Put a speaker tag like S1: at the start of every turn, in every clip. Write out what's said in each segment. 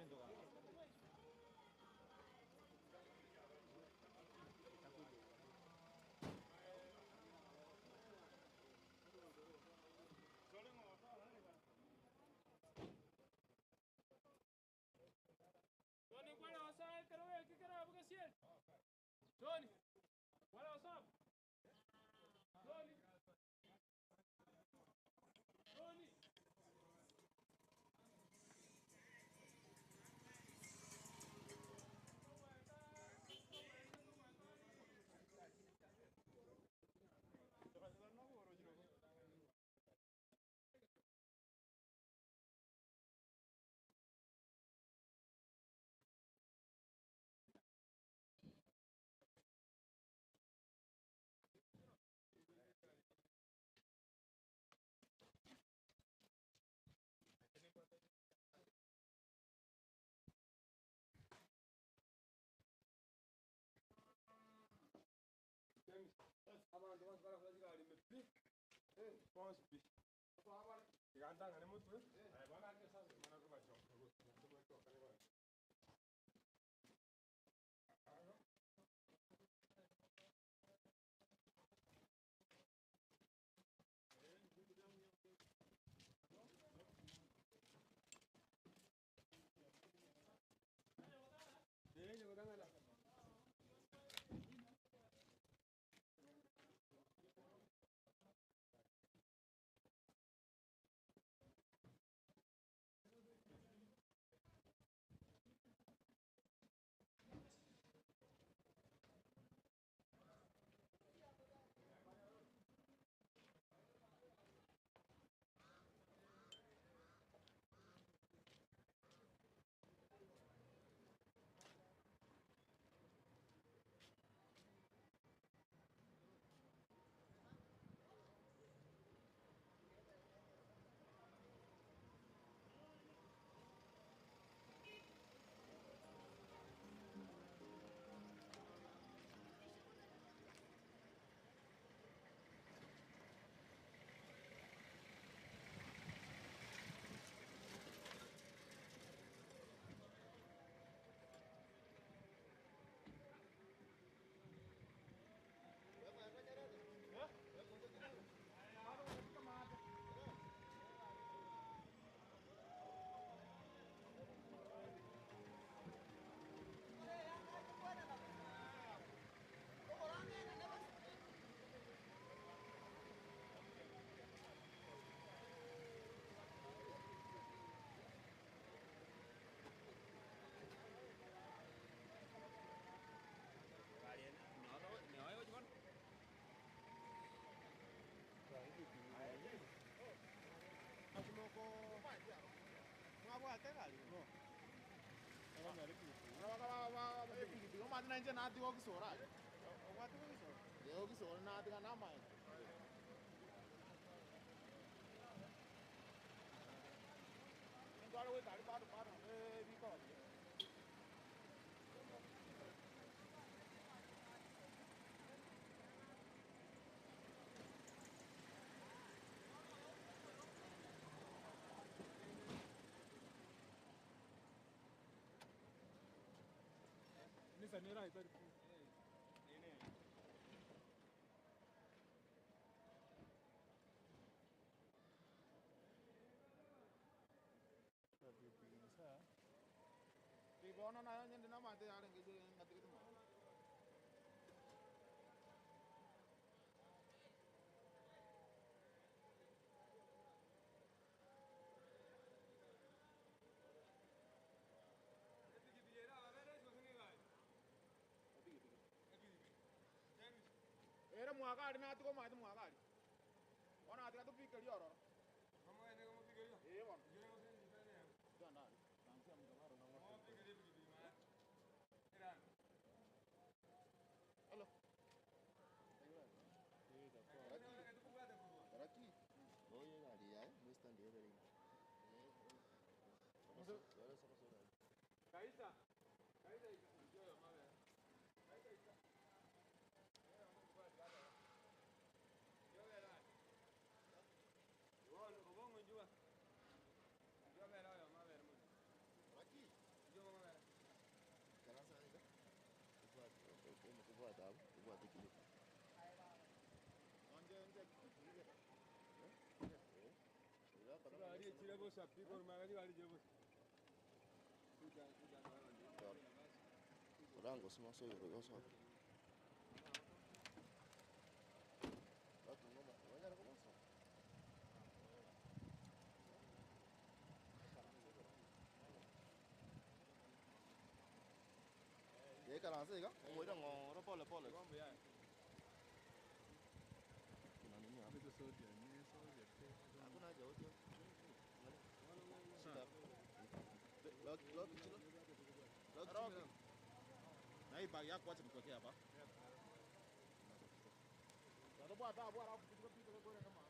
S1: Ominto gaki.
S2: Tony, kware gosoa ekerogo eke kerabu gesieri? Tony, kware gosoa abwo? Tony, Tony. Abanto bonsi barakora chigari ime pi, bonsi pi. Iga ntang'ane motwe, aye bono ake esabu mana kobachoka gocha gocha.
S1: Omanyete nainche natiga ogisora aye. Obwate ogisora? Ee ogisora natiga namaene. Nintware goika aria bado bado ebikoro biria. Bono naye onye ndi namate yarenge inche ngatigete mono. Ere mwagari natiga omanyete mwagari. Bono natiga topikerie ororo. Ee bono. Hello.
S3: Baraki. Oye gari yaye muri stand y'ebere. Kobwata abwo, obwate clip.
S2: Chigari echire bosa pi korwa magega chigari chire bosa.
S3: Orango sima so igoro yosoka. Batunga banyara kobosa. Yekaranse iga, omoira ng'oro pole pole.
S2: Igo mbuya.
S3: Kuna nini hapa? Hakuna haja wote. Shika. Lock lock chilo. Lock chilo.
S1: Na hii bag yako acha nikuwekee hapa. Tobwate abwo alafu tutige pika kore kama.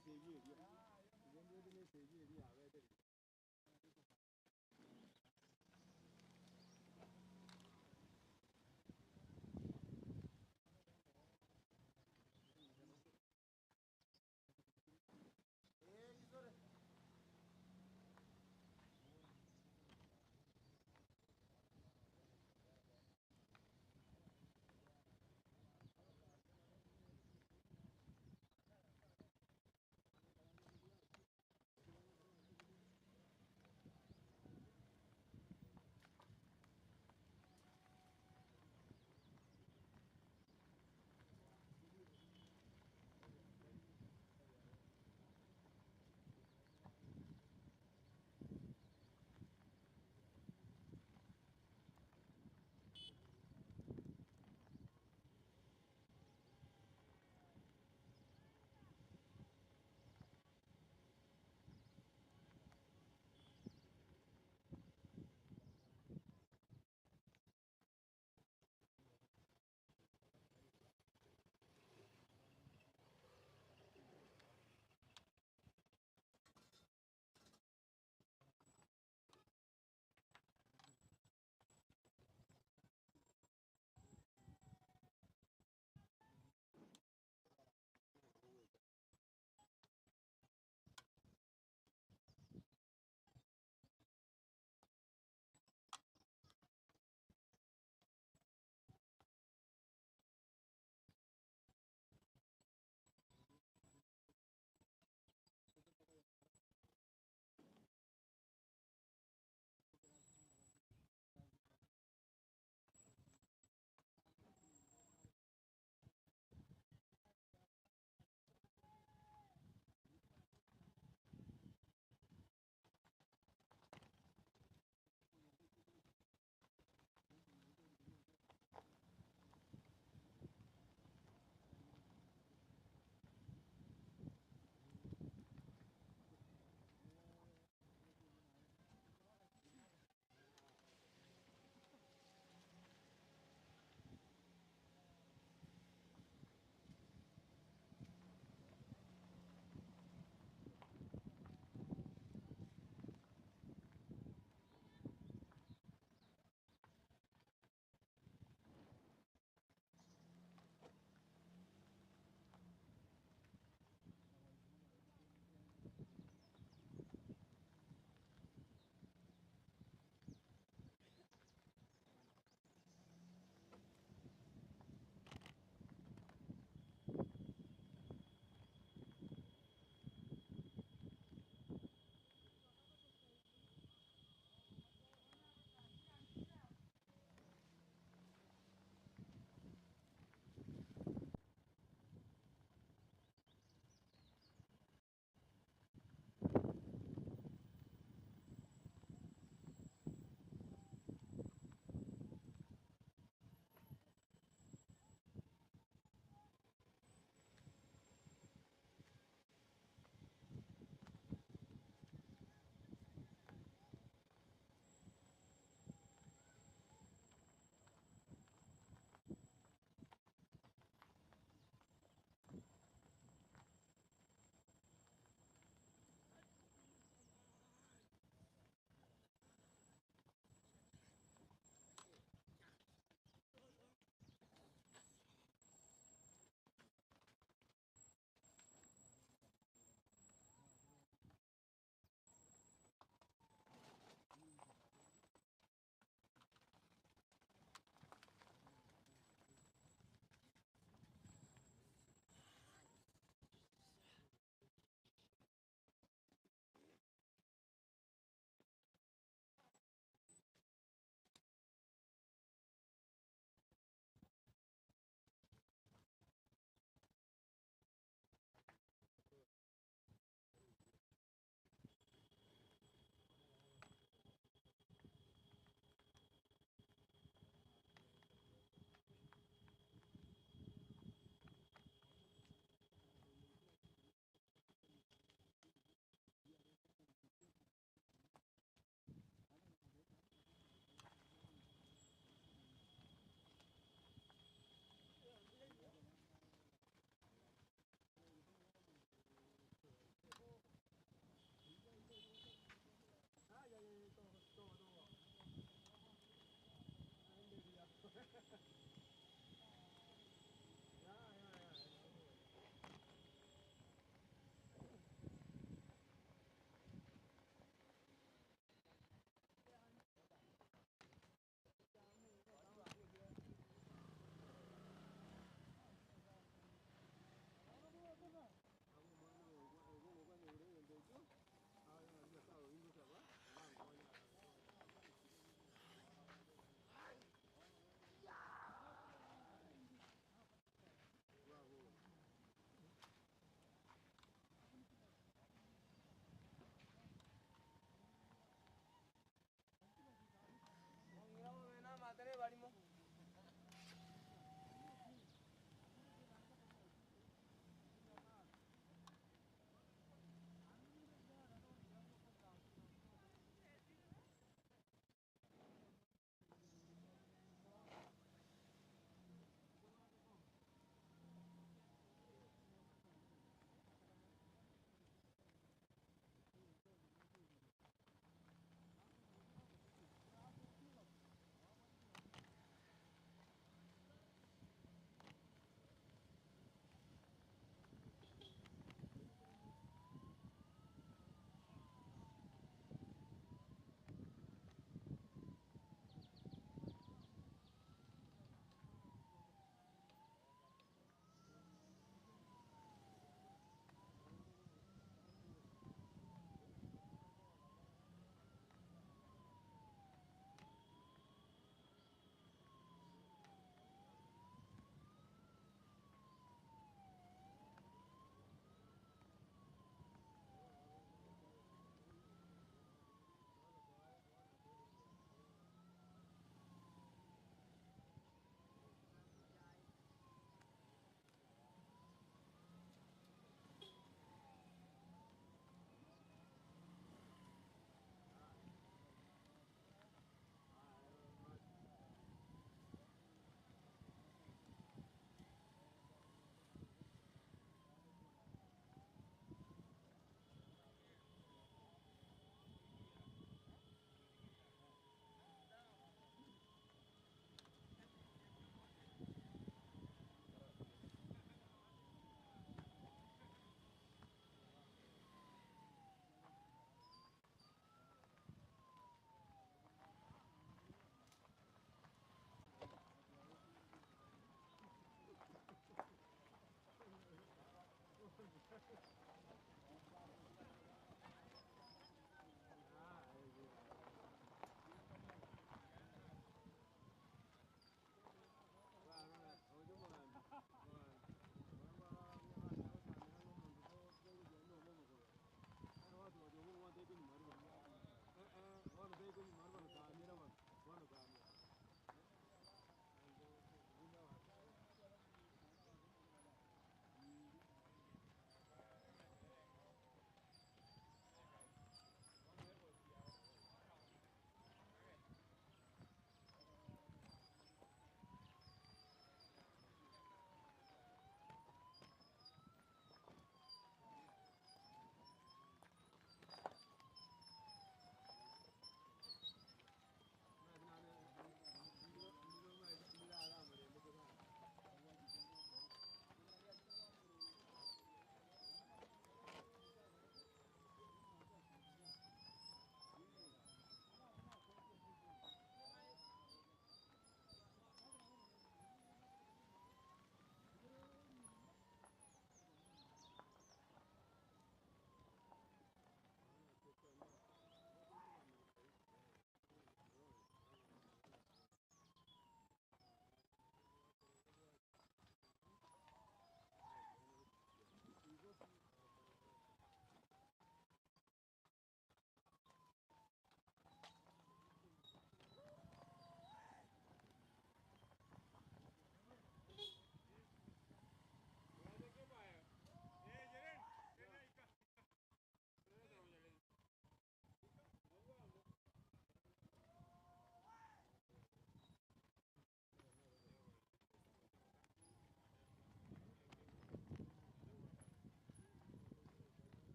S2: Esegi eria. Igo ndwete na esegi eria yabete riko.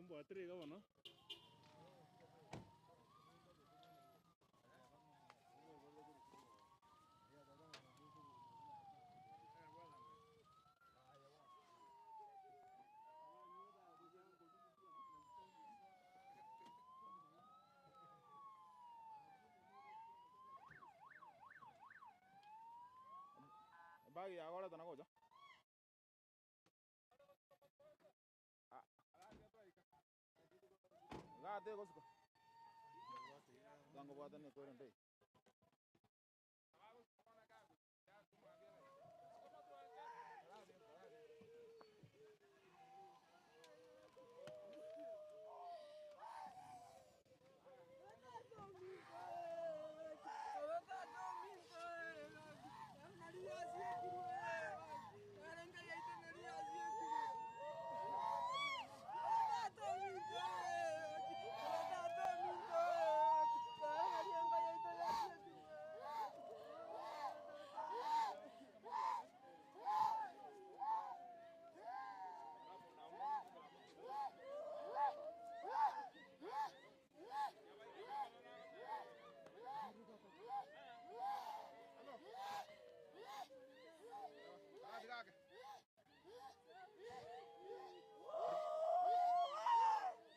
S4: Nombwatire iga bono.
S1: Ebagi yago oreta na gocha. Iga tegosuka. Iga ngobwatanie kwerende eye.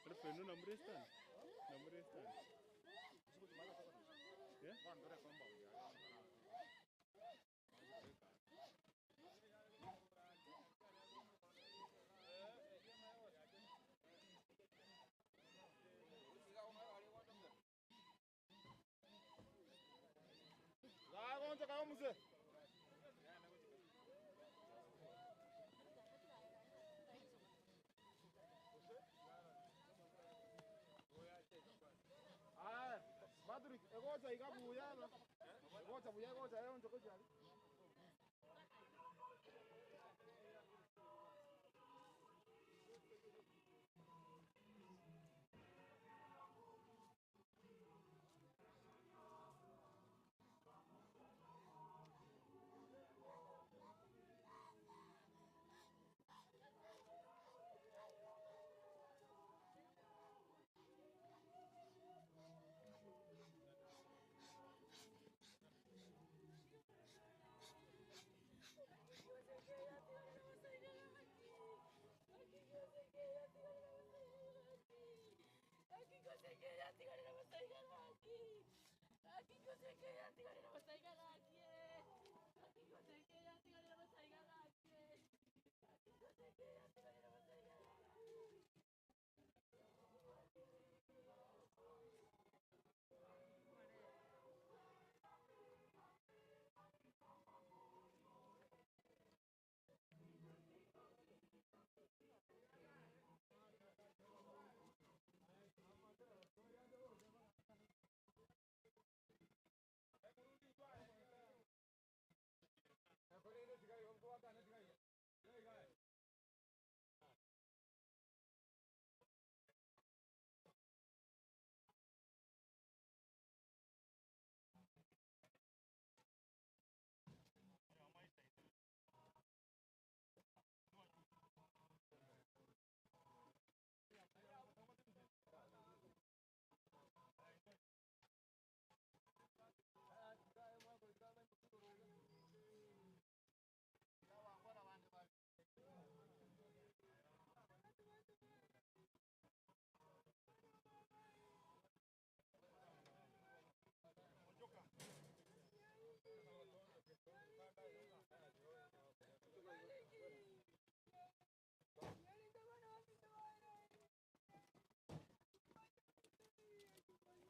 S4: Referee namurestani. Namurestani. Yeah?
S1: Gagoncha kago mzee. Aya, Patrick, egocha iga buya. Egocha buya egocha eoncho gocha.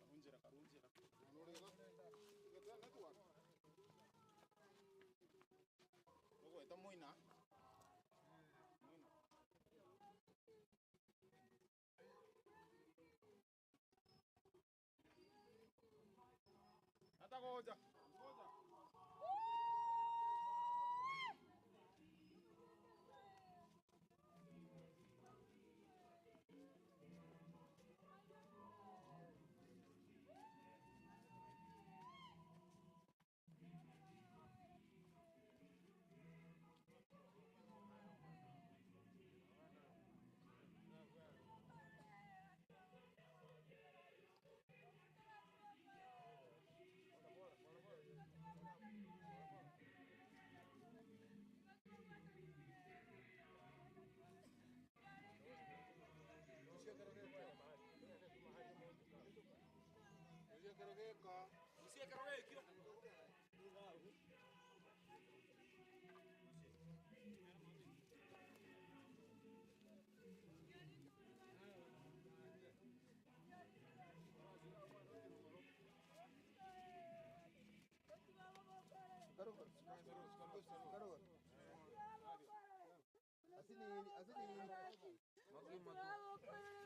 S1: Karunjira, karunjira. Ogoeta moina. Moina. Ata gocha. Gocha.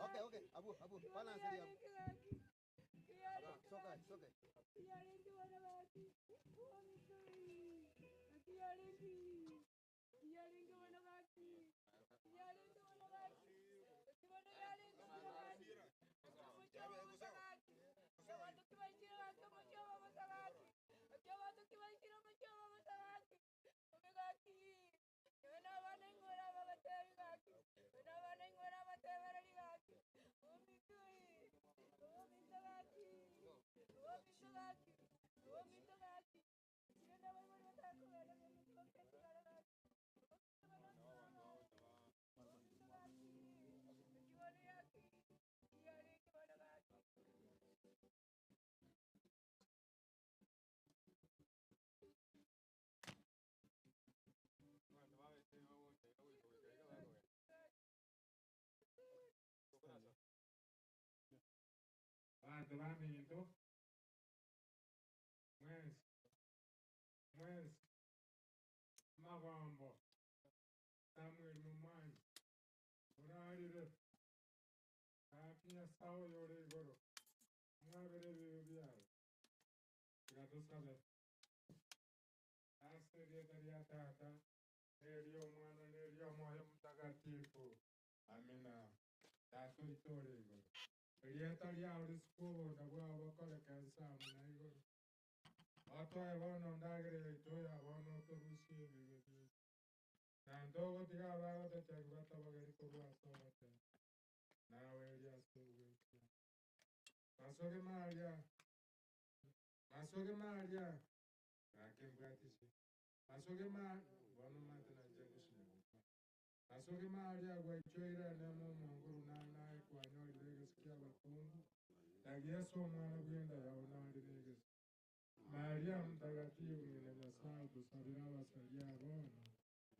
S3: Okay, okay. Abu, abu. Balance eri abu. Soka, soka.
S2: Abanto baminto, mwensi, mwensi, amagombo, Samuel Momanyi, orarire, gaki Nyasae oyore igoro, omwabere ebibe biaye, tiga tosabe. Ase erieta ria Tata, na eri'Omwana, na eri'Omoyo Omotakatifu. Amina. Tata oito ore igoro, erieta riao risikwe obonda bwao bokoreke ense amo na igoro. Otoe bono endagera yaito ya bono otorusie ebibe biaito. Na ntogotiga abagotochegi batobogeri korwa ase ogoteba, nawe erio ase ogwechia. Masogima aria, masogima aria, gaki mbwatisie. Masogima, bono omanyete nainche ngosinya gokwana. Masogima aria gwaichoire enemo omonguru na naye kwanyorire egesu ki'abakungu, na Yeso omwana bw'enda yao nare negesu. Maria Mtakatifu ng'ina Nyasae otosabere abasaria bono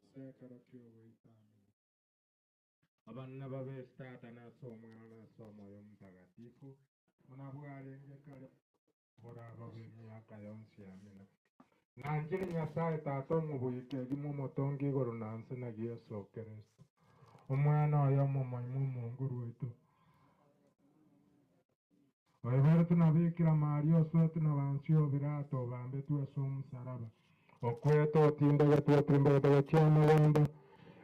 S2: ase ekero ki'ogoita. Amina. Abana babe Tata na ase Omwana na ase Omoyo Omotagatifu, buna bwarenge kare borababe emiaka yonsi. Amina. Nanchire Nyasae Tata Omobui kegima omotongi igoro na nse na Yeso Kristo, Omwana oye omomoima Omonguru oito, Oiboretwe na Bikira Maria, osoetwe na Bansio o Pilato, obambetwe ase omosalaba, okwete, otindegetwe, otirimbogetwe gochia amagomba,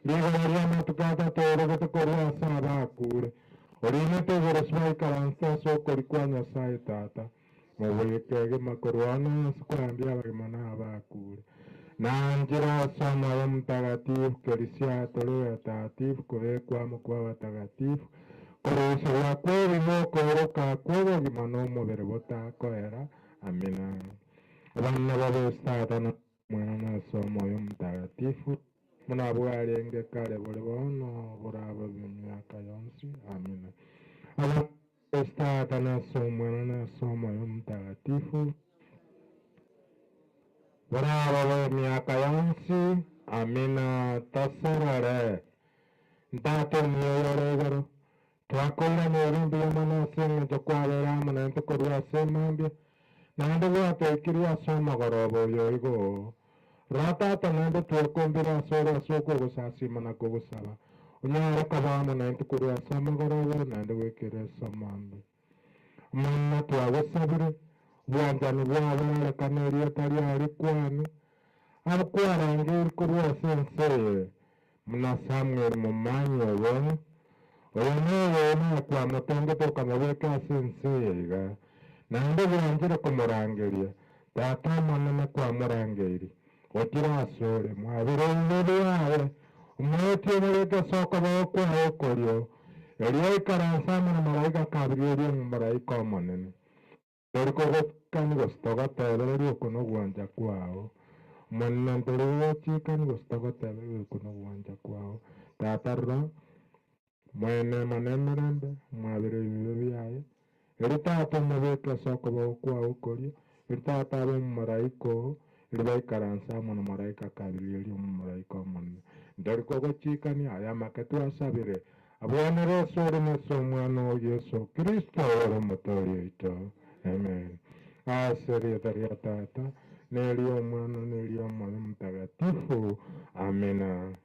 S2: rigoro ri'amatuko atato orogete korwa ase abakure, orinete igoro sibaikaranse ase okoria kwa Nyasae Tata, mobuya kegima korwa ono onsi kwambia abagima na abakure. Nanchire ase Omoyo Omotagatifu, Kerisia tore oyotakatifu, kobekwa amo kw'abatagatifu, Korusigwa kw'ebibe okooroka kw'obogima na omobere botakoera. Amina. Abana babe Tata na Omwana na ase Omoyo Omotagatifu, buna bwarenge kare bore bono, borabe emiaka yonsi. Amina. Abana babe Tata na ase Omwana na ase Omoyo Omotagatifu, borabe emiaka yonsi. Amina. Tosorore. Tata omuya oyore igoro, twakoiraneire mbuya mono ase engencho kwabeire amo naintwe korwa ase emambia, naende gwatoikirie ase omogoroba oyo igo. Rora Tata naende twekombire asore ase okogosasima na kogosaba, onyare koba amo naintwe korwa ase omogoroba oyo naende goikera ase omambia. Omonene twagosabire, obwanchani bwao borarekane erieta riao rikwanwe, abwo kwarangeirie korwa ase ense eye, buna Samuel momanyi obo, oyo noyo naye kwamotongete okamobeka ase ense eye iga, naende bwanchire komorangeria, Tata Omonene kwamorangeirie, gotira asore, mwabere ebibe biaye, omoetie oboreke ase okoboko kwaye okorio, erio oikaranse amo na malaika Gabrieli omomalaika omonene. Tori kogochikani gose togotebereria oko nogwancha kwao, Omonene ntori kogochikani gose togotebereria oko nogwancha kwao. Tata rora, mwene emo nemerembe, omwabere ebibe biaye. Erio Tata omobeke ase okoboko kwao okorio, erio Tata abe omomalaika oo, erio baikaranse amo na malaika Gabirieli omomalaika omonene. Ntori kogochikania aya amake twasabire, abwanere asore na ase Omwana oo Yeso Kristo ore Omotoori oito. Amen. Ase erieta ria Tata, na eri'Omwana, na eri'Omoyo Omotagatifu. Amina.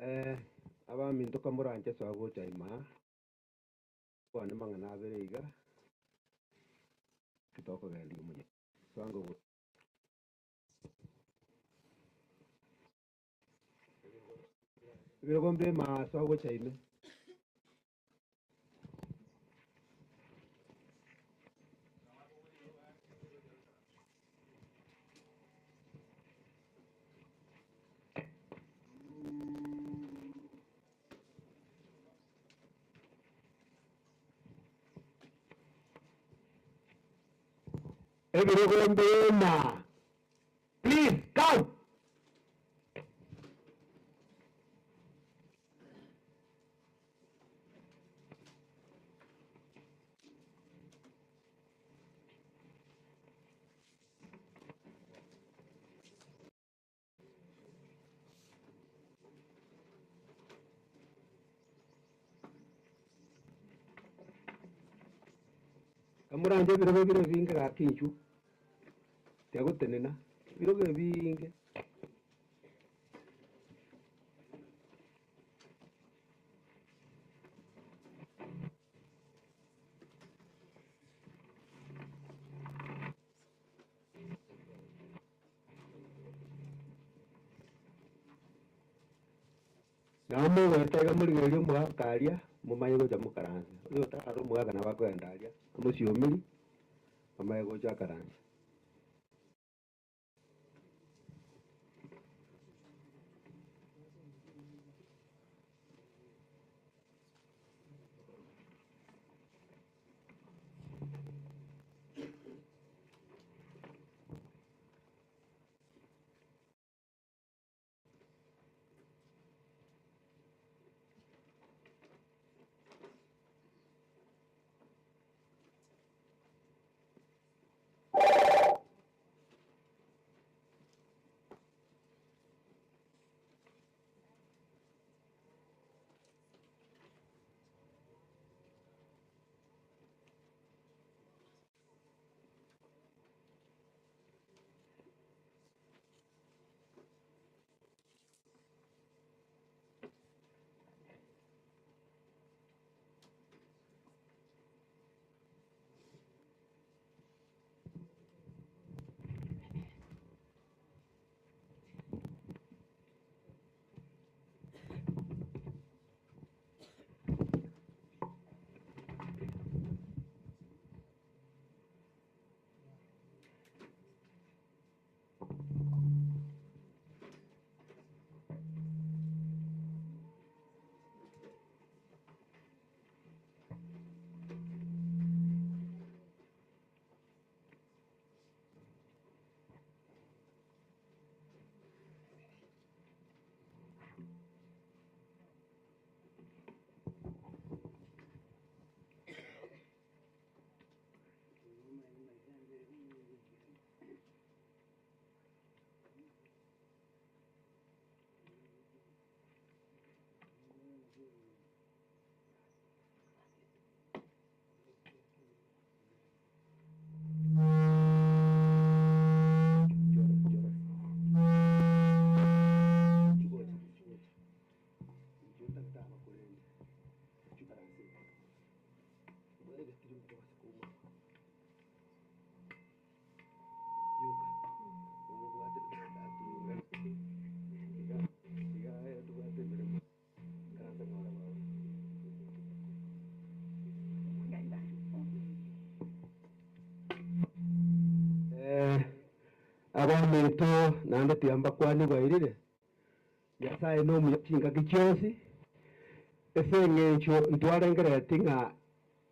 S5: Eh, abaminto kamoranche soa gocha imaa, kwane mang'ana abere iga, ki tokogendia omoyega. Soa ngogo. Ebirogo mbe imaa soa gocha ime. Ebirogo mbe imaa. Please come. Kamoranche ebirogo bire ebinge gaki inchuo, tiagotenena, ebirogo ebinge. Nabo mogoeta iga morigererie omogaka aria, momanye gocha mokaranse. Onye otarare omogaka nabo akogenda aria, amosiomerie, bamanye gocha akaranse. Abaminto naende tiga mbakwanie bwairire, Nyasae nomuya chingaki chionsi, ase eng'encho ntwarengerereti ng'a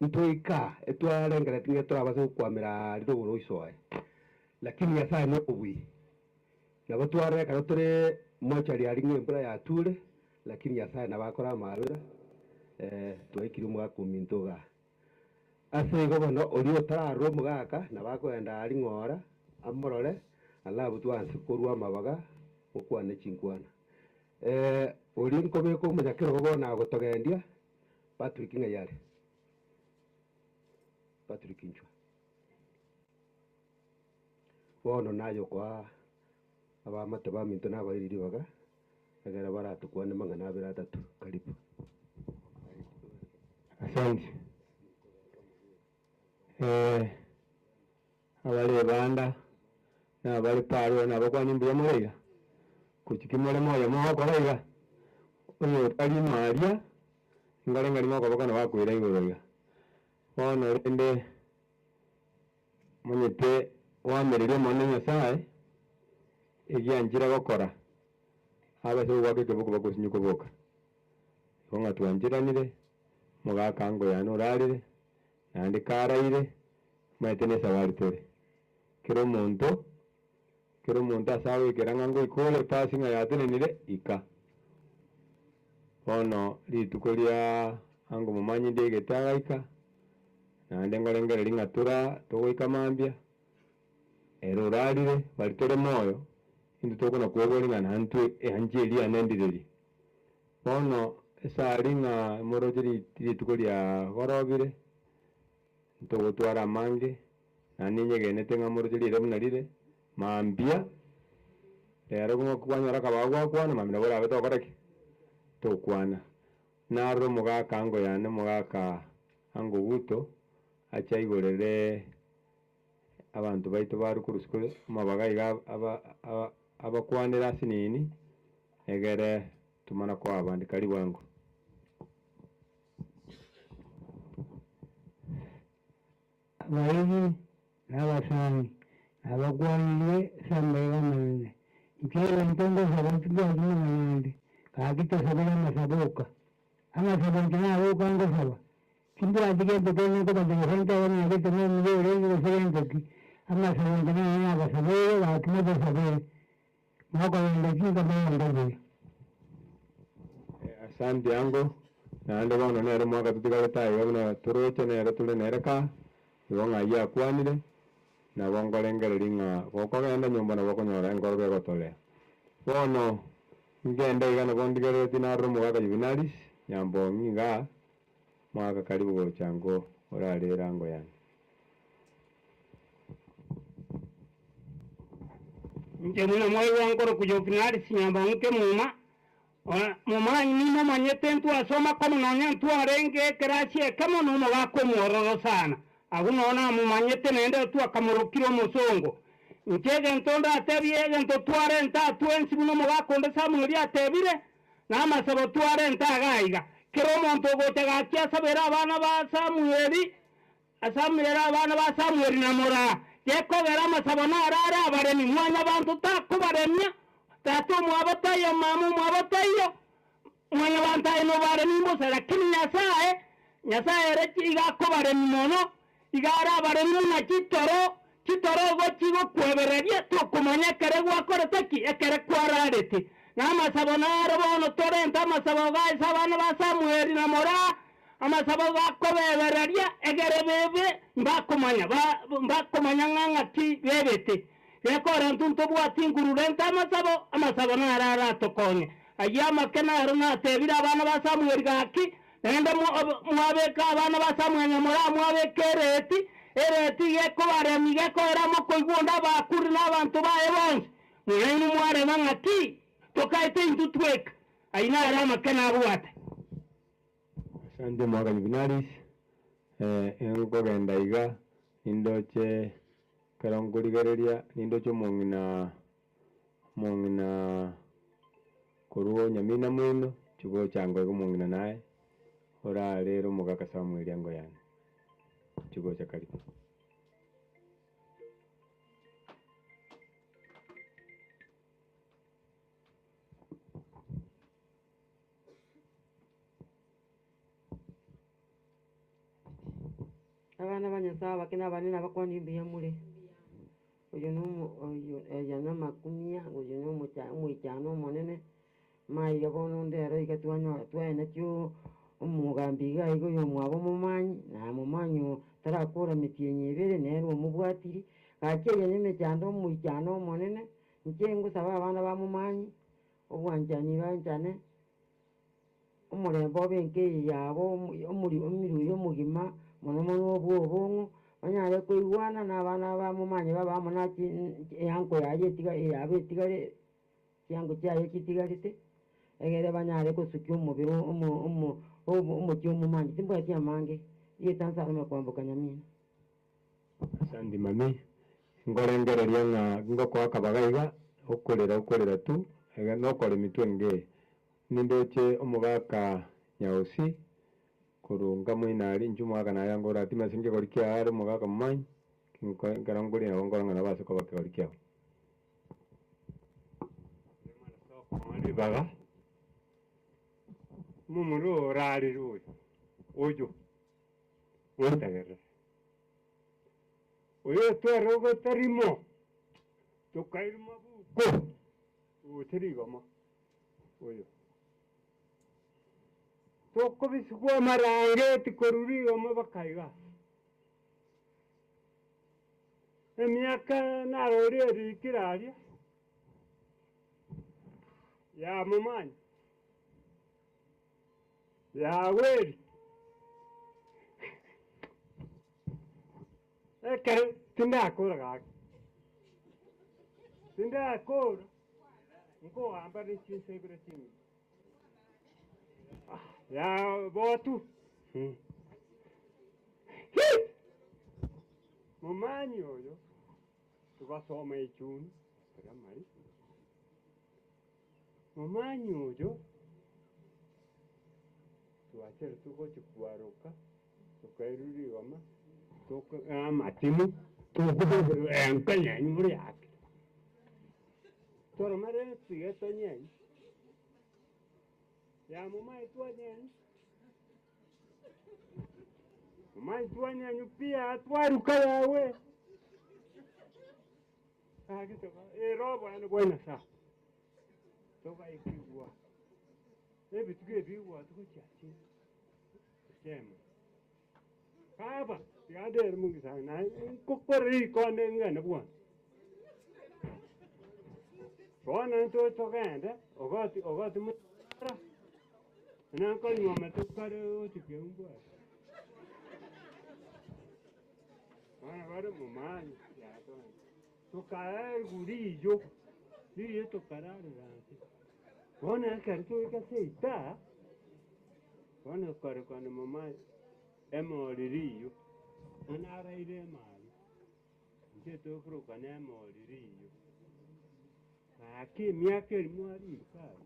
S5: ntoika etwarengerereti ng'a torabase gokwamera rirogo roisoe, lakini Nyasae nobobui. Nabo twarora ekero tore mochari aria ng'a embura yature, lakini Nyasaye nabo akore amaabera, twaikire omogaka ominto igaa. Ase igo bono oria otararora omogaka nabo akoenda aria ng'ora amorore, alafu twanse korwa amabaga gokwana chinkwana. Oria nkobeka omonyakerogo bono agotogendia, Patrick ng'ai are? Patrick inchwa. Bono naye okoa abaamate baminto nabaeire ribaga, ekero baratokwane mang'ana abere atato. Karibu.
S2: Asante. Abare ebanda, na abare parore nabakwanie mbuya more iga, gochia more moyo mogokora iga, onye otari ime aria, nkare ng'a rimo okoboko nabo akoira igoro iga. Bono rende. Monyete oamererie Omonene Nyasae, egianchire gokora, abase gogoaka ekeboko bagosinye koboka. Igo ng'a twancheranire, omogaka ango yane orarire, naende karaire, omanyete nesabari tore. Kera omonto, kera omonto ase agoikera ng'a ngoika ore epasi ng'a yatenenire, ika. Bono rituko ria ango momanyi ndiegete agaika, Naende ngorengereria ng'a tora togoika mambia, ere orarire, baria tore moyo, intwe tokona kweboria ng'a nantwe eanche eria yane ndirerie. Bono esari ng'a moroche rituko ria gorobire, ntogotwara amange, naende ninyegenete ng'a moroche rire buna rire, mambia, rero kwanyora akabago gwakwana, mambia nabo orabe tokora ki? Tokwana. Narore omogaka ango yane omogaka ango Guto ache aigorere abanto baito barwe korwa isiko amabaga iga abakwanere ase nini egere tomana koa abande. Karibu ango.
S6: Abairi na abasani nabakwanirie ase amaiga amanene. Inche egento ngosaba tibwati mang'ana ande, gaki tosabere amasabo oka. Amasabo inche naboka ngosaba, timbwati gento kende nkobateebia gose ntebe ng'a gete nomuya orenge gose gento ki. Amasabo inche naro nabasabeire, gaki motosabere, mokogenda chinka mogende buya.
S2: Asante ango, naende bono nere omwaka totigarete aiga buna toroche nere tore nere kaa, igo ng'ai akwanire, nabo nkorengereria ng'a gokogenda nyomba nabo okonyora enkoro gegotorea. Bono ngende iga nabo ndigereretie narora omogaka Juvenalis Nyambong'i igaa, mwaka karibu gocha ango orarere ango yane.
S6: Inche buna mwaigwa nkorokwa Juvenalis Nyambong'i Kemuma, Momanyi nimomanyete ntwasoma komo nonya ntwarenge ekerasi ekemo nomogaka omwororo sana. Agwo noo namomanyete naende twakamorokire omosongo. Inche egento ndatebie egento twarenta aa twensi buna omogaka onde Samueli atebire, namasabo twarenta iga aiga. Kera omonto ogocha gaki asabere abana ba Samueli, Asamere abana ba Samueli na moraa, gekogera amasabo naro are abaremi, mwanyabanto takobaremia, tata omwabo taiyo, mama omwabo taiyo, mwanyabanto aye nobaremi mbosa, lakini Nyasae, Nyasae ere iga akobaremi mono, iga are abaremi buna chitoro, chitoro igo chigokwebereria, tokomanya ekere gwakorete ki, ekere kwararete. Na amasabo naro bono torente amasabo iga ase abana ba Samueli na moraa, Amasabo gakobebereria egere bebe mbakomanya, mbakomanya ng'a ng'aki bebete. Gekora intwe ntobwati nguru renta amasabo, amasabo naro aratokonye. Ayio amake naro natebire abana ba Samueli gaki, naende mwabeka abana ba Samueli na moramwabeke ereeti, ereeti iga ekobaremia iga ekoera mokoigwa onde abakure na abanto baye bonsi. Nainwe mwareba ng'aki tokaete intwe tweka. Ayio naro amake nabwate.
S2: Asante omwaka Juvenalis, nkogenda iga nindoche ekero nkorigereria nindoche omong'ina omong'ina korwa Nyamina moino chigocha ango iga omong'ina naye orarere omogaka Samuel ango yane, chigocha karibu.
S7: Abana ba Nyasae abake na abanene abakwanie mbuya more. Oyo nomo oyo aya namakumia, oyo nomocha omoichano omonene, maiga bono ndero iga twanyora twaenetie oo omogambi iga iga oyo omwabo omomanyi, na momanyi oo tarakora metienyi ebere nere omobwatiri, gaki eye na emechando omoichano omonene, inche ngosaba abana ba momanyi, obwanchani banchane. Omorembe obe enka eye yabo, omori omoruya omogima, mono mono obwo obong'u, banyare koigwana na abana bamomanye babe amo na chi eango yaye etiga yabo etigare chiango chiaye chitigarete, egere banyare gosukia omobere omo omo omo omochie omomanyi. Timbwati amange, rieta nsarome kwamboka nyamino.
S2: Asandi mami, nkorengereria ng'a ngokoa akabaga iga, okorera okorera tu, iga nokoremi tu enge eye. Nindoche omogaka Nyaosi, korwa nkamoina aria inche omogaka naye ango oratime ase nkegori kiaye are omogaka momanyi, nko ekero nkoria nabo nkorora ng'a nabo ase koba kegori kiao.
S8: Ribaga, omomura oyo orarire oyo, oyo. Gwetegerera. Oyo otwerogete rimo, tokairuma buko, gocha rigoma oyo. Tokobisigwa amarangeti korwa rigoma baka igaa. Emiaka narori erikire aria, yamomanya. Yahweri, ekero tindakora gaki, tindakora, nkogamba ne chinsa ibere chingima. Ah, ya botu. Hmm. Hi! Momanyi oyo, tugasoma echuni, primary. Momanyi oyo twacherete gochia kwaroka, tokairwa rigoma, toka amatimo, tokobekerwa enka nyenyure yake. Toromere tiga tonyenye, yamomae twanyenye, momae twanyenyu pi twaruka yawe. Gaki toka ere oboene bwa Nyasae, togaikigwa nebituko ebi bigwatwa gochia ase ensemo. Baba, tiga ndere mogisangio naye nkokora rikonde ng'ende bwango. Bono intwe togende ogoti ogoti motara, na nkonyuoma tokare gochia keumbu ase. Bono bare momanyi yatogenda. Tokaegwa riiyo, riiyo tokararera nse. Bono ekero toika seita, bono tokarekwa momanyi emori riiyo, bono naraire emari, inche tokoroka na emori riiyo. Gaki emiaka eria mwarika aria,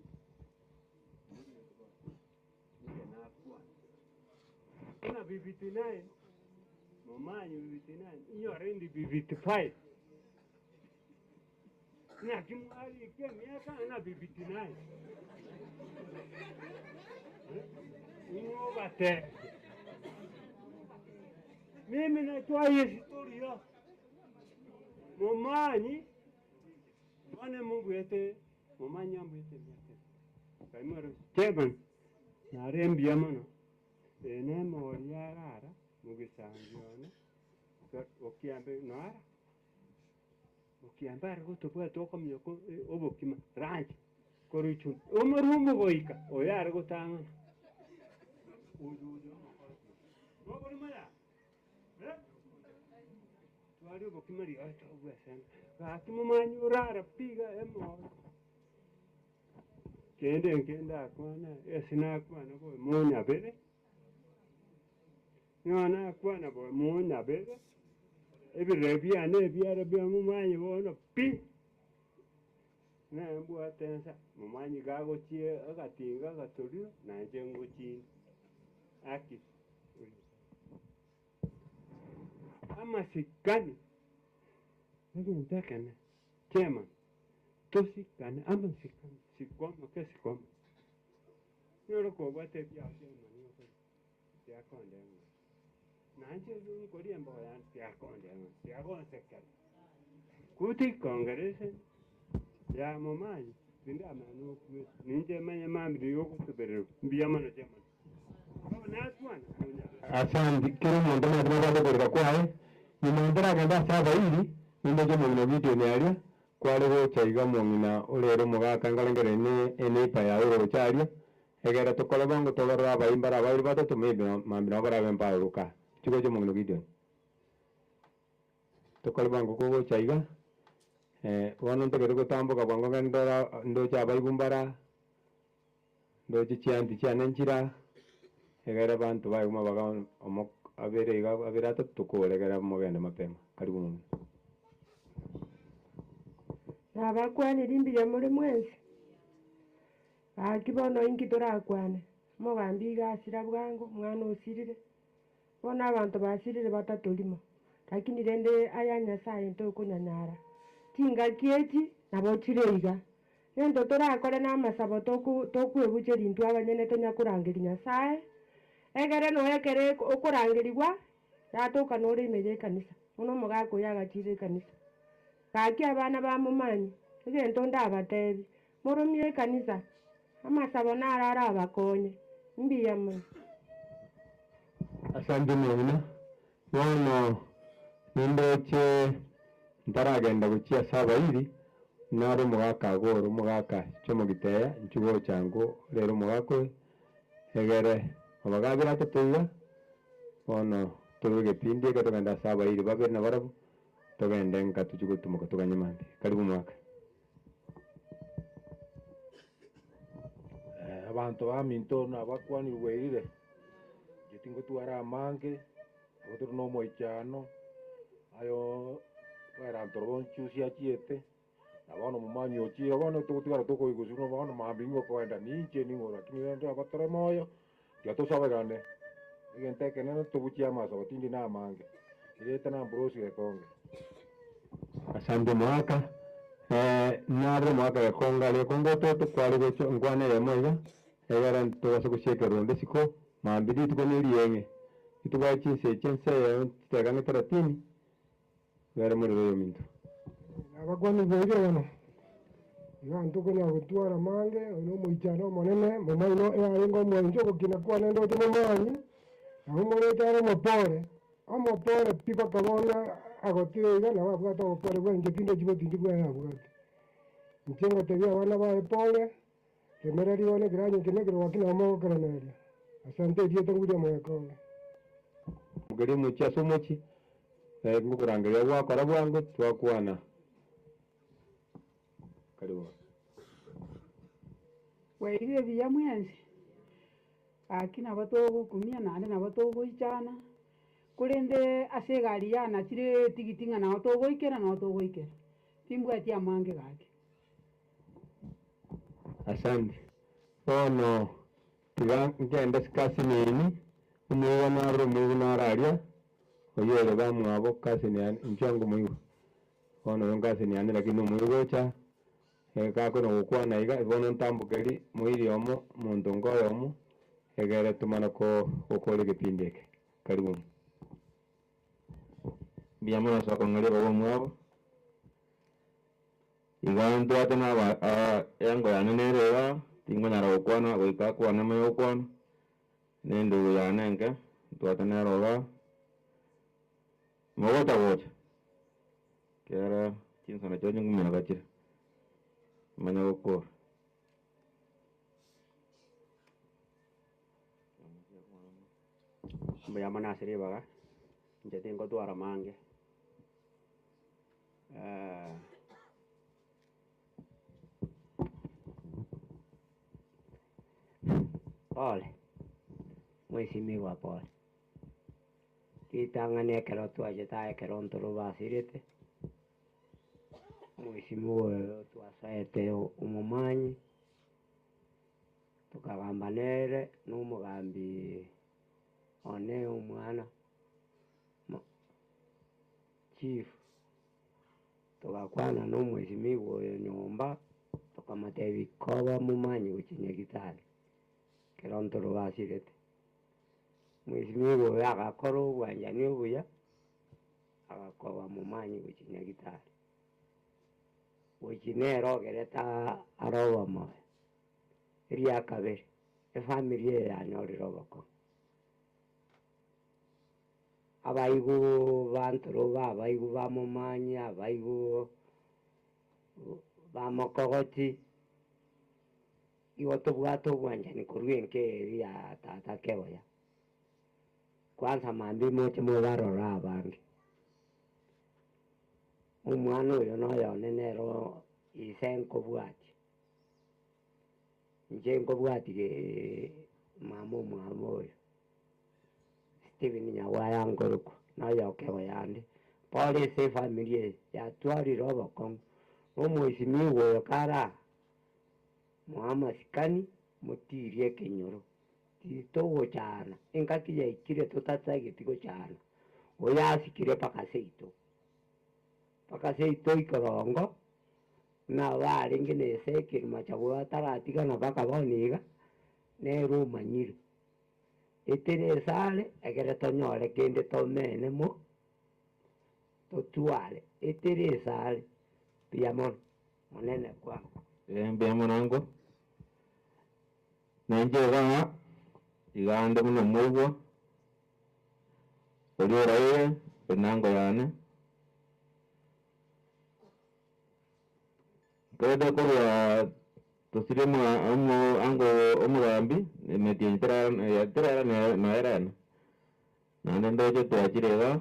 S8: Inche nakwana, buna bibiti nine, momanyi bibiti nine, inyore indi bibiti five. Naki mwarika emiaka ng'a bibiti nine? Eh, Ing'o obatebia? Mimi najua historia. Momanyi, bono mobuete Momanyi ambuete emiaka eye. Nkaimoka Stephen, nare mbuya mono, eye nemori yarara mogisangio one, okiambe noara, okiambe are gotobwata okominyoka obokima lunch korwa ichuni, omorwe omogoika oyo are gotang'ana, oyo oyo omokoti oyo, noborimo yaya. Tware obokima rirorio tobwesene, gaki momanye orara pi iga emoyo. Kende nkende akwane ase nakwana bobe monyabere, nigo nakwana bobe monyabere, ebirero biane ebiara bia momanye bono pi, nembwate ensa momanye iga agochia agatinga agatoriro, nainche ngochinde, aki. Amasikani negento ekene ki'emani, tosikane amasikani sikwama ke sikwama. Noro kobwate ebiago bi'emani okoria tiakonde ng'a nainche nkoria emboga yane tiakonde ng'a tiagonsekera. Kuti congress ya Momanyi tindamanya nokwete ninche manye mambia nigo ogotobererwa mbuya mono chairman. Bono natwana nonyare.
S2: Asante kera omonto omanyete nabwate okorera kwaye, nyuma ntaragenda ase abairi, nindoche omong'ina Gideon aria, kware gocha iga omong'ina ore ere omogaka nkarengereria ne eneighbour yaye oroche aria, egere tokore bwango tobarore abairi mbare abairi batato maybe mambia nabo barabe mbaye gokaa. Chigocha omong'ina Gideon. Tokore bwango kogocha iga, bono ntagete gotamboka bwango ngende ndore ndoche abaibwa mbara, ndoche chianti chiane nchira, egere abanto baye mabaga omo abere iga abere atato tokore egere mogende mapema. Karibu mong'ina.
S9: Nabakwaniri mbuya more mwensi? Gaki bono inki torakwane? Omogambi iga asira bwango, omwana osirire, Bono abanto basirire batato rimo, lakini rende aya Nyasaye ntokonyanyara. Chingaki echi nabo chire iga, Gento torakore namasabo tokwebucheria intwe abanyene tonya korangeria Nyasaye, egere nonya ekero okorangerigwa, yatoka nore ime y'ekanisa, buna omogaka oyo agachire ekanisa. Gaki abana bamomanye, egento ndabatebi, moromie ekanisa, amasabo naro arabakonye, mbuya mono.
S2: Asante omong'ina, bono nindoche ntaragenda gochia ase abairi, nare omogaka agoro, omogaka chiomogiteya, inchuo gocha ango rero omogaka oyo, egere abagabere atato iga, bono torwe egepindi eke togende ase abairi babere nabarabwo, togende nka tochie gotumoka toganye mambia. Karibu omogaka.
S10: Abanto baminto nabakwanire bwairire, inche tingotwara amange, nabo tore na omoichano, aye oeranto robo nchusi achiete, na bono omomanyi ochire, bono togotigara tokoiguswa buna bono mambia nigo okoenda ninche ning'o lakini rende abatore moyo, tiga tosabegane, egento ekenene tobuchie amasabo tindi na amange, erieta na Ambrose Gekonge.
S2: Asante omogaka, nare omogaka Gekonge aria Gekonge ototo kware gocha nkwane eyemo iga, egere tobase gosiekera onde isiko, mambia rituko na erieng'e, ritubwae chinsa echi ense eyemo chidakika ang'e taratini, egere morere oyominto.
S11: Nabakwanire bwairire bono, iga ntokonyara gotwara amange, oyo nomoichano omonene, momaino eyarenge omwancho ogokina kwane ndoche momanyi, nabo morete are omopore, Omopore pi mpaka bono agotire iga nabo abwate obopore bwa inche tindochi botindi bwaye abwate. Inche ngotebia abana baye pole, remereria bono ekeranyo eke nekerogo ki nabo mogokeremereria. Asante erieta William Gekonge.
S2: Mokerie omochie ase omochie, ngokorangeria gwakora bwango twakwana. Karibu.
S12: Bwairire buya mwensi? Gaki nabo togokumia naende nabo togoichana, korende ase egari yanachire etigiti ng'a nabo togoikera nabo togoikera, timbwati amange gaki.
S2: Asante. Bono tiga ngende sikasini eni, omoigwa narore omoigwa naro aria, oyio ore bamwabo cousin yane, inchuo ango moigwa. Bono oyo cousin yane lakini omoigwa gocha, gakona gokwana iga, bono ntambokeri moiri omo, omonto onge oyomo, egere tomana gokora egepindi eke. Karibu.
S13: Mbuya mono ase okong'eria baba omwabo. Iga ntwate na aba engo yane nere igaa, tingonyara gokwana goika akwane manye gokwana, na endugu yane enke, ntwate nere igaa, mogocha gocha, ekiagera chinsana chiaye nkominyoka chire, manye gokora.
S14: Mbuya mono ase ribaga, inche tingotwara mange.
S7: Pole, mwesimigwa pole. Ritang'ani ekero twachete aye ekero ntoro basirete, mwesimigwa oyo twasoete omomanyi, tokagamba nere na omogambi one omwana. Chief, togakwana na omwesimigwa oyo nyomba, tokamotebia koba momanyi gochia nyagitari, ekero ntoro basirete. Mwesimigwa oyo agakora obwanchani obuya, agakoba momanyi gochia nyagitari. Gochia nere ogerete are obomoyo. Eria kabere, efamiri eye yanyorire obokong'u. Abaigwa bantoroba, abaigwa bamomanyi, abaigwa bamokogoti, igo tobwate obwanchani korwa enka eria ya tata Kegoya. Kwanza mambia moche mobarore abange. Omwana oyo noyone nere ise nkobwatia, inche nkobwatia mama omwabo oyo, Stephen Nyagwaya nkorokwa, noyo Kegoya ande. Bono ase efamiri eye yatwarire obokong'u, na omoisimigwa oyo kare aa, moe amasikani, motirie ekenyoro. Titogochana, engaki yaikire totatageti gochana, oyo asikire mpaka seito, mpaka seito ikorongo, buna barenge na Ezekiel Machagu bataratigana mpaka bono iga, nere omanyire. Etere esare ekere tonyore kende tomene mo, totware, etere esare mbuya mono, monene kwango.
S13: Mbuya mono ango. Nainche igaa, iga ande buna omoigwa, oria oraire enango yane, nkerende korwa tosirie ango omogambi, emetienyi terara noera ene, naende ndoche twachire igaa,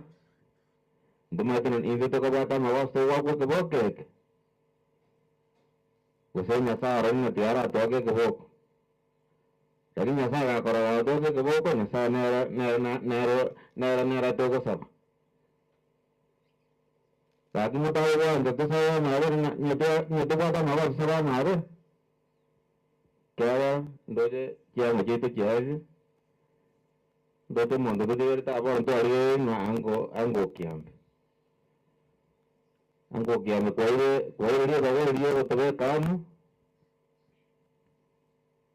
S13: ntomanyete intwe tokobwata amagoso togwakwa ekeboko eke. Gose Nyasae arore ng'a tiaratoake ekeboko. Lakini Nyasae gakorora gatoake ekeboko, Nyasae nere nere nere nere nere togosaba. Gaki motagogwancha tosabe amaabera ng'a ng'a tobwate amagoso tosabe amaabera, ekiagera ndoche chianga chiaito chiaerire, ndoche omonto totigerete abwo bono twarigereire ng'a ango ango okiambe. Ango okiambe kwaire kwaire ribaga erio ogotobeka amo,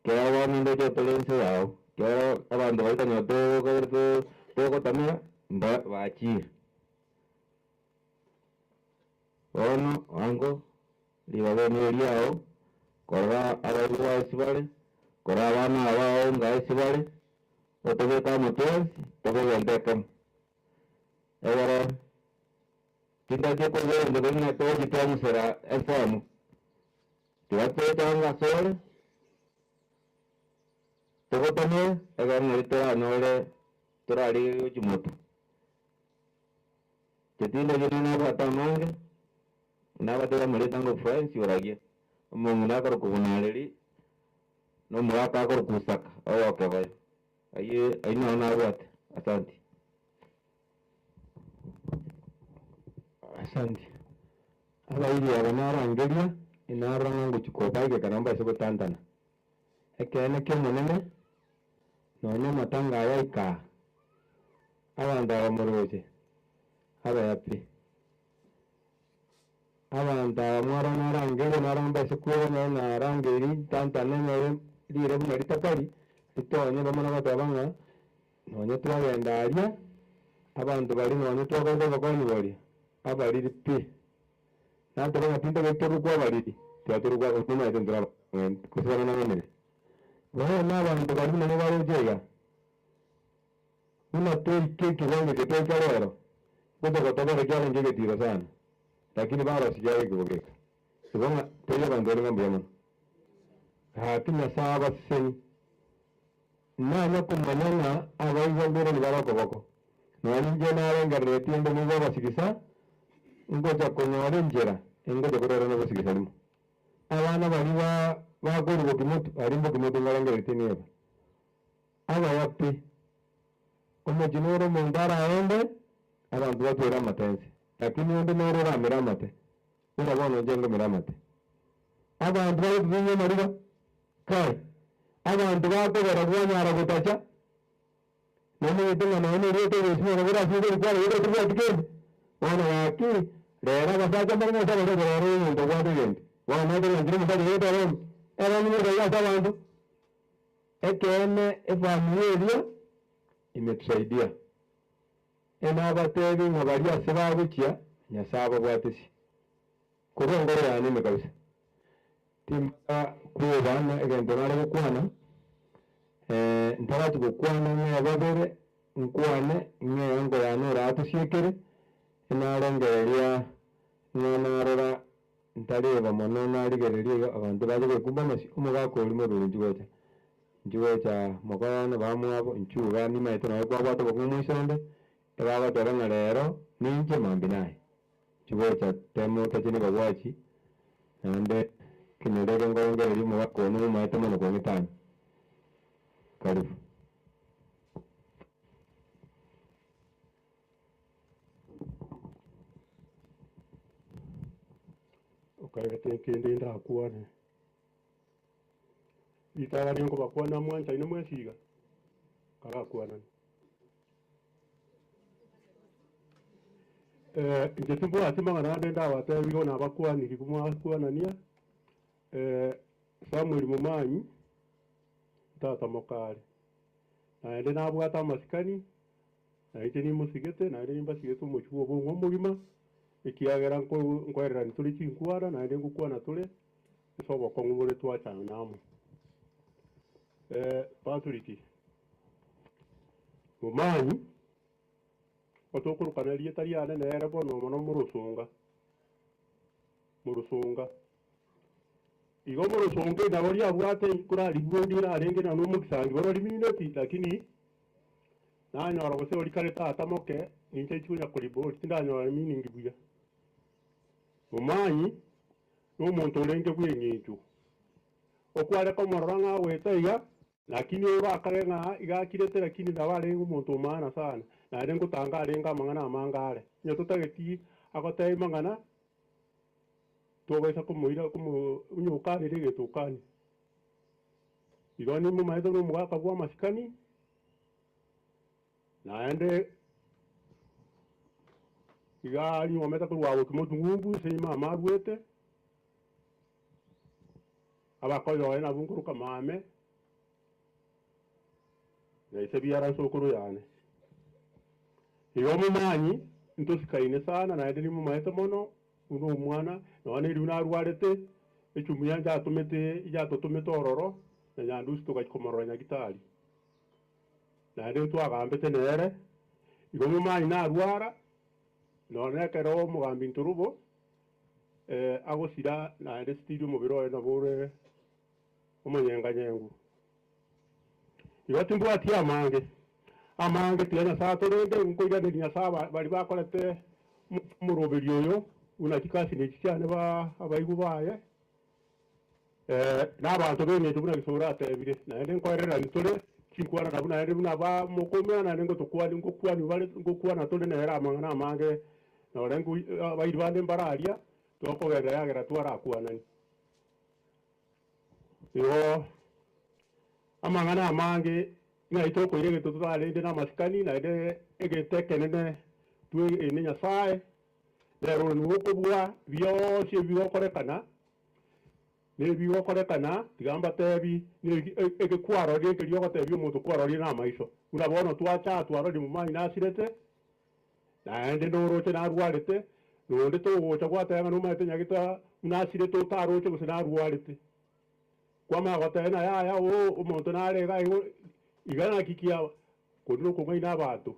S13: kera bono ndoche otore inse yao, kera abanto baria konyora togokabere togotamera mba bachire. Bono ango ribaga eri neriao, korora abaibori bao ase bare, korora abana aba bao ng'a ase bare, otobeke amo twensi, tobe egento ekemo. Egere. Tintachia koigwa egento keria ng'a togochia twang'usera ensemo, tiga toechange asore, togotamere, ekero nario toranyore torarigererie gochia motwe. Inche tindachia nonya nabwate amange, nabatebia amarieta ng'a Francis oragia, omong'ina akorokwa Bunareri, na omogaka akorokwa Isaka oyo Okegoya. Ayio ayio naro nabwate, asanti.
S5: Asante. Abairi aba narangeria, inarora ng'a ngochia kobaa egeka nabo mbaise gotantana. Ekeene ki'Omonene, nonya amatanga aya aika aa, abanto aba moroche, abaya pi. Abanto aba mwarora narangeria, narora mbaise kwegwa nonye narangeirie ntantane nyore riire buna ritakari, ritonye bamana goteba ng'a Nonya twagenda aria, abanto baria nonya twakorete obokonyi boria, abariri pi. Nateba ng'a tintageti torokwe abariri, tiga torokwe aba nomanyete ntore abang'aini, gose bana nang'ainire. Bono abanto baria buna mobaroche iga, buna toike ekewango eke twaika rero, ngocha gotobera kiarenge egetiro sana, lakini barosia kiaye ekebogeka. Igo ng'a teri abanto baria ng'a mbuya mono. Gaki Nyasae abasesenie. Nanya komanya ng'a abaigwa mbere bare okoboko, nonya ninche narengereretie inde moigwe abasigisa, ngocha konyora enchera engocha korera nobosigisa rimo. Abana baria ba bakorwa bokimotu, aria mbokimotu nkorengereretie nigo. Abaya pi, omochie nore omonto araende, abanto batwere amate ense, lakini onde nere oramere amate, buna bono inche ngomera amate. Abanto bagotutunyia amariga, kai, abanto bakogera bwanyara gotacha, nomanyete ng'a nonya nerieta ogosimeka bore ase igoro kwarorete tobwati kende. Bono gaki, rero abasacha mbare ng'a ase abasacha rero omonto obwate egento, bono notebe ng'a inche nomosacha gete erong'i, erong'i nere iga ase abanto. Ekeene efamiri eria imetusaidia. Enabatebi ng'a baria ase bagochia, Nyasae ababwatesie.
S15: Korwa engoro yane ime kabisa, timbasa kwebana egento nare gokwana, ntarachi gokwana ng'ee babere, nkwane ng'ee engo yane oratosiekere, narengereria ng'a narora ntareba mono narigereria iga abanto bache goekumba-mosi, omogaka oria morure inchuo gocha, inchuo gocha mokoyone bamwabo, inchuo iga nimaete nonye kwabwate obokong'u moisonde, ebagoteba ng'a rero ninche mambia naye. Chigocha temo tacheni bagwachi, naende ekenyoro eke nkorengereria omogaka one omomaete mono kong'etania. Karibu.
S8: Okaegete nkende ndakwane, ritang'ani nkobakwana mwanchaine mwensi iga, karakwanani. Inche timbwati mang'ana ande ndabatebi igo nabakwaniri mwakwanania, Samuel Momanyi, tata mokare, naende nabwate amasikani, na inche nimosigete, naende nimbasigete omochie bw'obong'u omogima, ekiagera nko- nkoererania tore chinkwana, naende ngokwana tore ase obokong'u bore twachana amo. Patrick. Momanyi, otokorokana erieta riane nere bono mono morosonga, morosonga. Igo morosonga nabo riabwate korarigwe rirarenge na nomogisangi bono rimineti lakini nanyora gose oria kare tata moke ninche nchi konya koribori tindanyora meaning buya. Momanyi nomonto orenge bw'eng'encho, okware komorora ng'a agoeta iga. Lakini orakage ng'a iga akirete, lakini nabo arenge omonto o maana sana, naende ngotanga arenge amang'ana amange are. Onye totageti agotebie mang'ana, tobaisa komoira komo onye okanire egento okanie. Igo nimomaete buna omogaka bw'amasikani, naende iga anyuomete korwa agwo kimotung'umbu ase mama arwete. Abakoyoe nabwo nkoroka mame, na ise biara nsokoro yane. Igo momanyi ntosikaine sana naende nimomaete mono buna omwana, nonya neribu narwarete, echumuya njatomete yatotomete ororo, na Nyandusi togachia komorora Nyagitari. Naende ntwagambete nere, igo momanyi narwara, nonya ekero omogambi Nturubo. Agosira naende sitiri omobere oye nabo ore omonyenganyengu. Igo timbwati amange, amange tiga Nyasae atorende, nkoiraneria Nyasae aba baria bakorete omoroberi oyo buna chikasini echi chiane ba abaigwa baye, na abanto b'engencho buna Gisore atebire, naende nkoererani tore chinkwana nabwo naende buna ba mokoumera naende ngotokwani ngokwani bare ngokwana tore nere amang'ana amange nore ngoi abairi bande mbare aria tokogenda yagera twarakwanani. Igo amang'ana amange ng'ai tokoira egento totarende namasikani naende egento ekenene tweene Nyasaye, nere ore nigo okobua bionsi ebi bigokorekana. Nebigokorekana, tiga mbatebi, eke kwarorire nkeria ogotebia omonto kwarorire namaiso. Buna bono twacha twarorire momanyi nasirete, naende noroche narwarete, nonde togocha gwateba ng'a nomanyete nyagete buna asirete otaroche gose narwarete. Kwamanya goteba ng'a yaya oo omonto nare iga igo iga naki kiaba, korende nokong'aina abanto.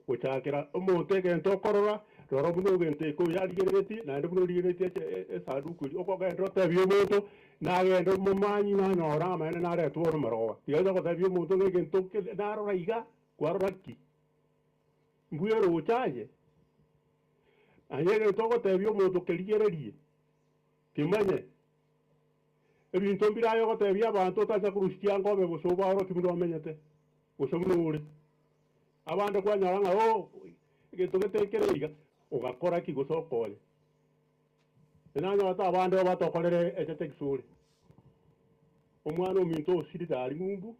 S8: Gochakera omonto egento okorora, rora buna ogento eke oyo arigereretie, naende buna origereretie ase esanduku eria. Okogenda otebie omonto, nagende omomanyi nanyore amaene naretwe ore marogoba. Tiga inche gotebia omonto ng'a egento kende narora iga, kwarora ki? Mbuya oroche aye? Aye egento ogotebia omonto kerigererie, kemanye. Ebinto mbire aye ogotebia abanto otacha korusia chianga obe gose obaorokie buna omenyete, gose buna ore. Abande kwanyora ng'a oo, egento gete kere iga, ogakora ki gose okonya. Nanyorete abande obatokorere echete gisore. Omwana ominto osirire aria ng'umbu,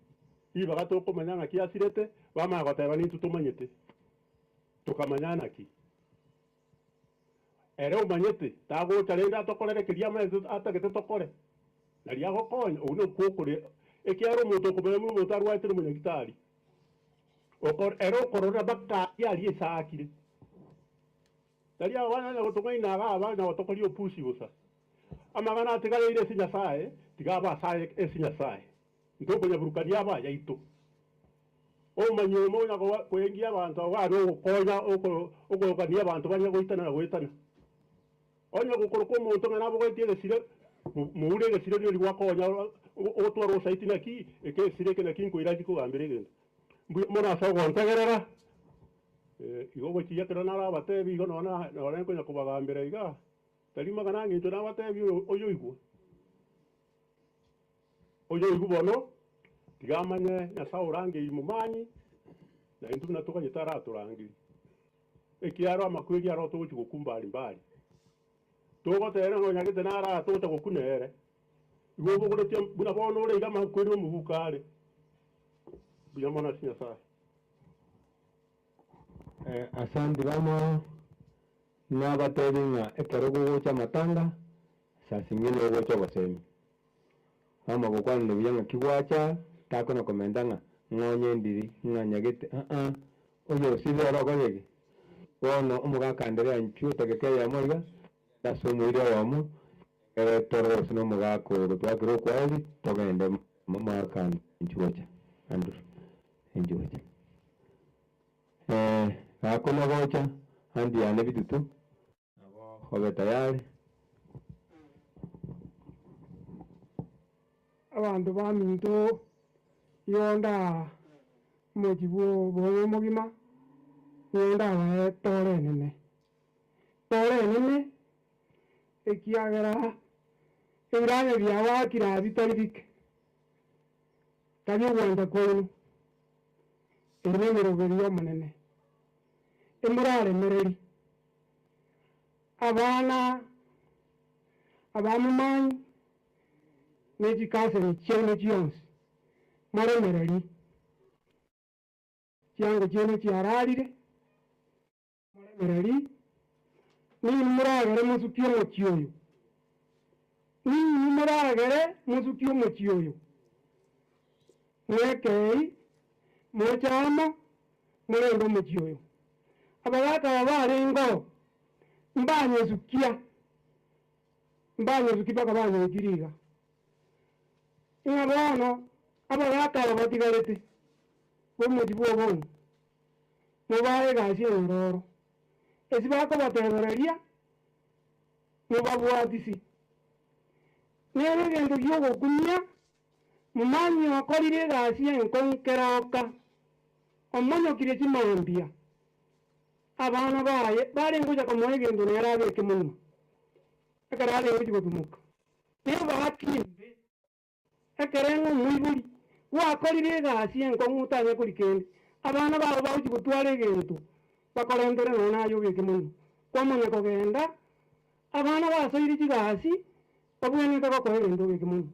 S8: ribaga tokomanya ng'aki asirete, bamanya goteba nintwe tomanyete. Tokamanya naki. Ere omanyete, tagocha rende atokorere keria amaete atagete tokore, nario agokonya, okwo nokwo okore, ekiagera omonto okomanya buna omonto arwarete nomonyagitari, ere okorora mpaka aria aria ase aakire. Tari aba banyanya gotong'aina iga aba na gotokoria opusi bosa. Amang'ana atigareire ase Nyasae, tiga abe asaye ase Nyasae. Ntokonyaburukania abe ayaito. Omomanyi omo onya koengia abanto abwo abe ogokonya okogania abanto baria goitana na goetana. Onye gokoroka omonto ng'a nabogoretie egesire, moure egesire rirorio gwakonya ogotwara obosaiti naki, eke egesire eke naki nkoira nchie kogambera egento. Mbuya mono ase ogontegerera, igo ogochia ekero narabatebi igo nonya nore nkonya kobagambera igaa, tari mang'ana ang'encho nabatebi oyo oyoigwa. Oyoigwa bono, tiga amanye Nyasae orangeirie momanyi, na intwe buna toganyete aratorangerie. Ekiaro amakweri aro togochia gokwa mbari mbari. Togoteera ng'a onyagete naro aa togocha gokwa nere. Igo obogoretie buna bono ore iga amakweri omobuko are. Mbuya mono ase Nyasae.
S15: Asanti bamwabo, nabatebi ng'a ekero gogocha amatanga, saa zingine ogocha obosemi. Bamagokwanera buya ng'aki gwacha, takona komenta ng'a ng'onye ndiri, ng'a nyagete aa, oyo osire ore okore ki? Bono omogaka Anderea inchuo etageka eyemo iga, ase omoiri oyomo, ekere torore gose na omogaka oyo gotwakire okwaeri, togende omogaka inchuo gocha, Andrew, inchuo gocha. Gakona gocha, andi yane bitutu. Nabo obe tayari.
S11: Abanto baminto nigo ndaa omochie bw'obobe omogima, nigo ndabae tore enene, tore enene ekiagera ebiranya biabo akire aa bitari bike, tari ogwancha kwaino, eri nemeroberi y'Omonene, emoraremererie. Abana abamomanyi ne chikaseni chiaino chionsi, moremererie, chiango chiaino chiararire, moremererie, ninwe moragere mosukie omochie oyo, ninwe moragere mosukie omochie oyo, mwekei, moche amo, morende omochie oyo. Abagaaka aba barengeo, mbanyesukia, mbanyesukia mpaka banyoikire iga. Ng'a bono abagaaka aba batigarete b'omochie bw'obongo, mobae egasi enyororo, esi bakobatebereria, mobabwatisi. Nere egento gi'ogokumia, momanye okorire egasi enkong'u kera oka. Omonyokire chimambia, abana baye barenge gocha komoa egento nere abeke monwa, ekero arenge gochia gotumoka. Nebahati embe, ekero ng'a omoibori gwakorire egasi enkong'u otanya koria kende, abana bao bagochia gotwara egento bakorentere nonya naye obeke monwa. Kwamanya kogenda, abana basoire chigasi, babwenerete gokoa egento obeke monwa.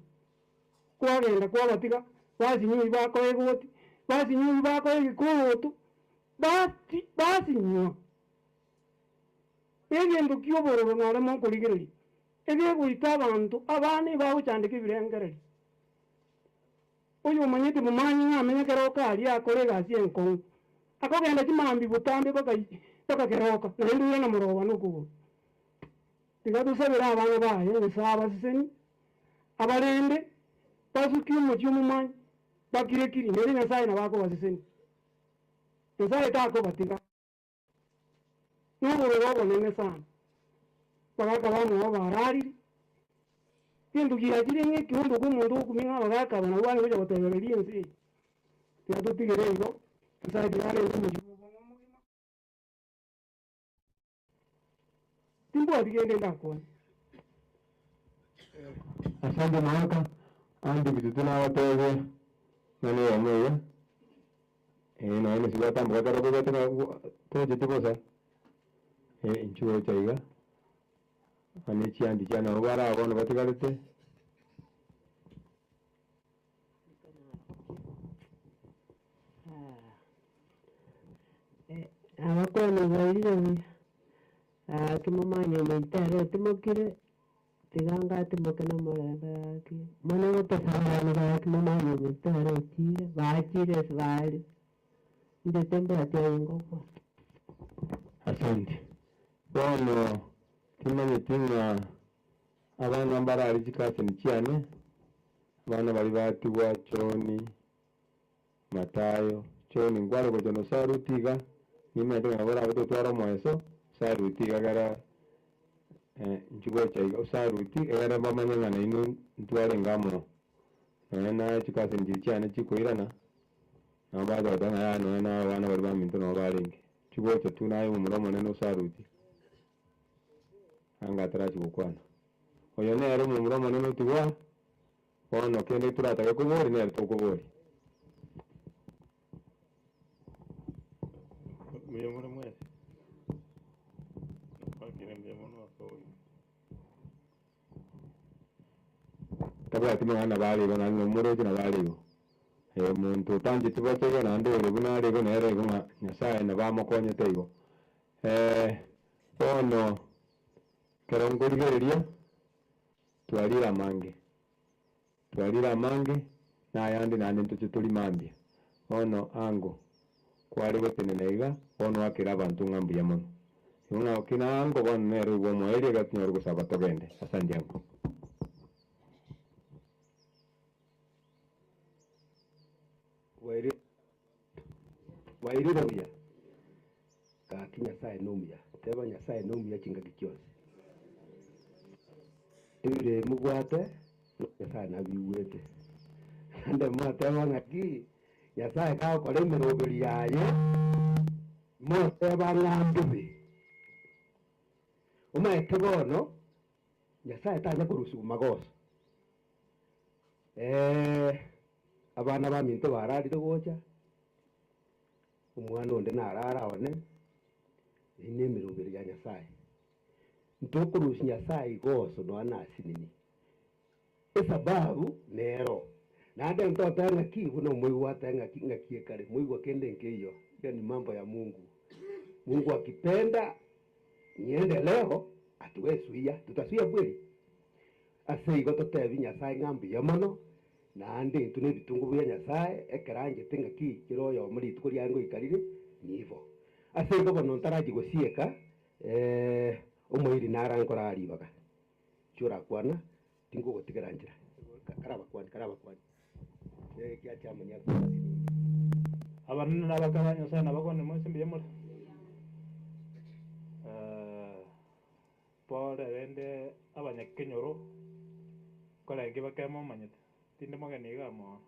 S11: Kwagenda kwabatiga, basinywa bakoa egoti, basinywa bakoa egekoroto, basi basinywa. Egento ki'obororo nore mokorigereria, egegoita abanto abana ebagochandeka ebirengererio. Oyomanyete momanyi ng'a amenye keroka aria akore egasi enkong'u, akogenda chimambia botambe mpaka mpaka keroka, naende oirana moroba nokogoro. Tiga tosabere abana baye Nyasae abasesenie, abarende, basukie omochie omomanyi, bakire-kiri, nere Nyasae nabo akobasesenia. Nyasae takobatiga. Nobororo obonene sana. Abagaka bamwabo bararire, egento giachire ng'a ekiondo kwa omonto ogokumia ng'a abagaka aba nabwo bare gocha gotebereria ense eye. Tiga totigere igo, Nyasae tiga arente omochie bwa obong'u omogima. Timbwati kende ndakwane.
S15: Asante Mogaka, ande bitutu nabatebie ng'a neyemo eye, eh nonya nesi gwatamboka ekero okoigwete ng'a tocheti bosa, inchuo gocha iga, ane chianti chiane abwo bare abwo bono batigarete.
S9: Abakwani bairire buya, gaki momanye omonto ere otimokire, tiga ngatimoke nomorembe gaki, mono gotosaberana gaki momanye omonto ere ochire, bachire ase bare, inche timbwati aye ngokwana.
S15: Asante. Bono timanyeti ng'a abana mbarari chikaseni chiane, abana baria batigwa John, Mathayo, John nkware gocha na osaruti iga, nimanyete ng'a nabo orabe totware omoeso, osaruti iga ekero inche gocha iga osaruti egere bamanye ng'a nainwe ntwarenge amo nonya na chikaseni chiria chiane chikoirana, nabo bacha goteba ng'a yaya nonya na abana baria baminto nabo barenge. Chigocha tu naye omomura omonene osaruti, anga atarachia gokwana. Oyo nere omomura omonene otigwa, bono kende toratake koboria nere tokoboria.
S4: Mbuya more mwensi? Nakwakire mbuya mono ase oboina.
S15: Tabwati mang'ana nabo are igo naende nomoroche nabo are igo. Omonto otancheti bocha igo naende ore buna are igo nere igo ng'a Nyasaye nabo amokonyete igo. Bono ekero nkorigereria, twarire amange, twarire amange, na ayande naende ntoche torie mambia. Bono ango, kware gotenena iga, bono oakere abanto ng'a mbuya mono. Igo ng'a okina ango bono nere oigwe omoerio iga tonyare gosaba togende. Asante ango.
S5: Bwairire buya? Gaki Nyasaye nomuya. Teba Nyasaye nomuya chingaki chionsi. Ebire mobwate, Nyasaye nabigwete. Naende mwateba ng'aki, Nyasaye kagokora emeroberi yaye, moteba ng'a mbobe. Omanyete bono, Nyasaye tanya korusigwa magoso. Abana baminto bararire gocha, omwana onde narara one, eyio nemeroberi ya Nyasaye. Ntokorusia Nyasaye igoso nonya nasinini, esababu nero. Naende ntotebe ng'aki buna omoigwa atebe ng'aki ng'aki ekare, moigwa kende nkeiyo, hiyo ni mambo ya Mungu. Mungu akipenda niende leo, hatuwezi tutasuia kweli? Ase igo totebi Nyasae ng'a mbuya mono, naende intwe nebitungu bia Nyasae, ekero anchete ng'aki kera oyomo rituko riaye ngoika rire, nibo. Ase igo bono ntarachie gosieka, omoiri nare ankoraa ribaga. Inche orakwana, tinkogotigera nchera. Karabakwanie, karabakwanie. Ekiacha amanya ase
S4: Abanene na abake ba Nyasae nabakwane mwensi mbuya more? Pole rende abanyakenyoro nkorenge bakemo omanyete, tindi mogeni igaa mono.